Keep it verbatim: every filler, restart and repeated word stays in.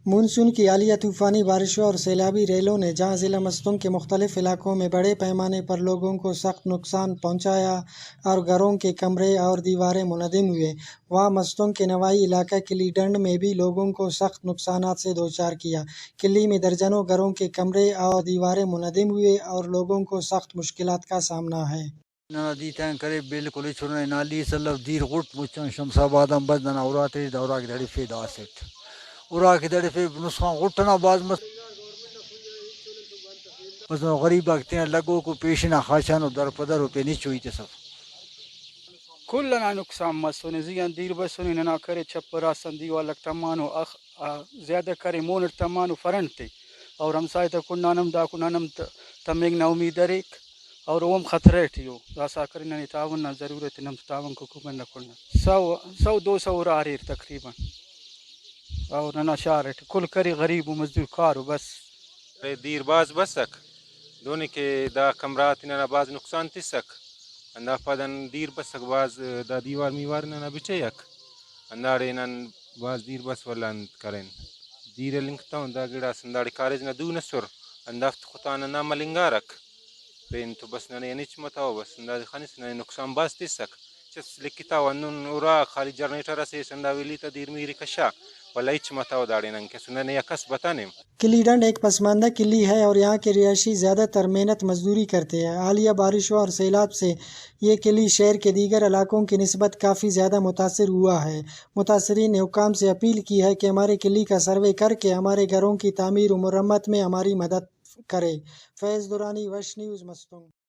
مونسون کی حالیہ طوفانی بارشوں اور سیلابی ریلوں نے جہاں ضلع مستونگ کے مختلف علاقوں میں بڑے پیمانے پر لوگوں کو سخت نقصان پہنچایا اور گھروں کے کمرے اور دیواریں منہدم ہوئے، وہاں مستونگ کے نواحی علاقہ کلی ڈنڈ میں بھی لوگوں کو سخت نقصانات سے دوچار کیا۔ کلی میں درجنوں گھروں کے کمرے اور دیواریں منہدم ہوئے اور لوگوں کو سخت مشکلات کا سامنا ہے۔ ننا دیر تیان کرے، بالکل ہچ ننا ہنالی اس الو۔ دیر غٹ مچان شمس آباد آن بس ننا اراتے دا اراکہ دڑفے دا اسٹ۔ اراکہ دڑفے نسخان غٹ ئنا بھاز مس۔ بس ننا غریب آک تینا لگوکو پیشن آ خاچانو در پدر و پین ہچو ہیت اس اف۔ کل ئنا نقصان مسنے، زی آن دیر بسنے، ننا کرے چھپر آسان دیوال آک تمانو، اخ-، آ، زیادہ کرے مون اٹ تمانو فرنٹ تے، اور ہمسائے تا کنڈان ہم دا کنڈان ہم ت-، تمنگ نا امید اریک، اور او ہم خطرہ ٹی او۔ داسہ کرے ننے تعاون نا ضرورت ءِ، نم تعاون کو کنڈ نا کنڈ نا۔ سو، سو دو سو ارا اریر تقریباً۔ اور ننا شار اٹ کل کرے غریب و مزدور کارو بس۔ دیر بھاز بسک، دہنے کہ دا کمرہ غاتے ننا بھاز نقصان تسک۔ ہندا پد ان دیر بسک بھاز، دا دیوار میوار ننا بٹیک۔ ہنداڑے نن بھاز دیر بس ولدا انت کرین۔ دیر ہلنگتون، دا گڑاس ہنداڑے کاریج نا دون ئسر، ہندافتے خطا ننا ملنگارک۔ پین تو بس ننے ہن ہچ متو، بس ہندادے خنس ننے نقصان بھاز تسک۔ چس لکھتو ہندن ارا خالی جنریٹر ئسے اس ہندا ویلی تا دیر میری کشا، ولدا ہچ متو داڑے نن کہ ننے آ کس بتانے۔ کلی ڈنڈ ایک پسماندہ کلی ہے اور یہاں کے رہائشی زیادہ تر محنت مزدوری کرتے ہیں۔ حالیہ بارشوں اور سیلاب سے یہ کلی شہر کے دیگر علاقوں کی نسبت کافی زیادہ متاثر ہوا ہے۔ متاثرین نے حکام سے اپیل کی ہے کہ ہمارے کلی کا سروے کر کے ہمارے گھروں کی تعمیر و مرمت میں ہماری مدد کرے۔ فیض درانی، وش نیوز، مستونگ۔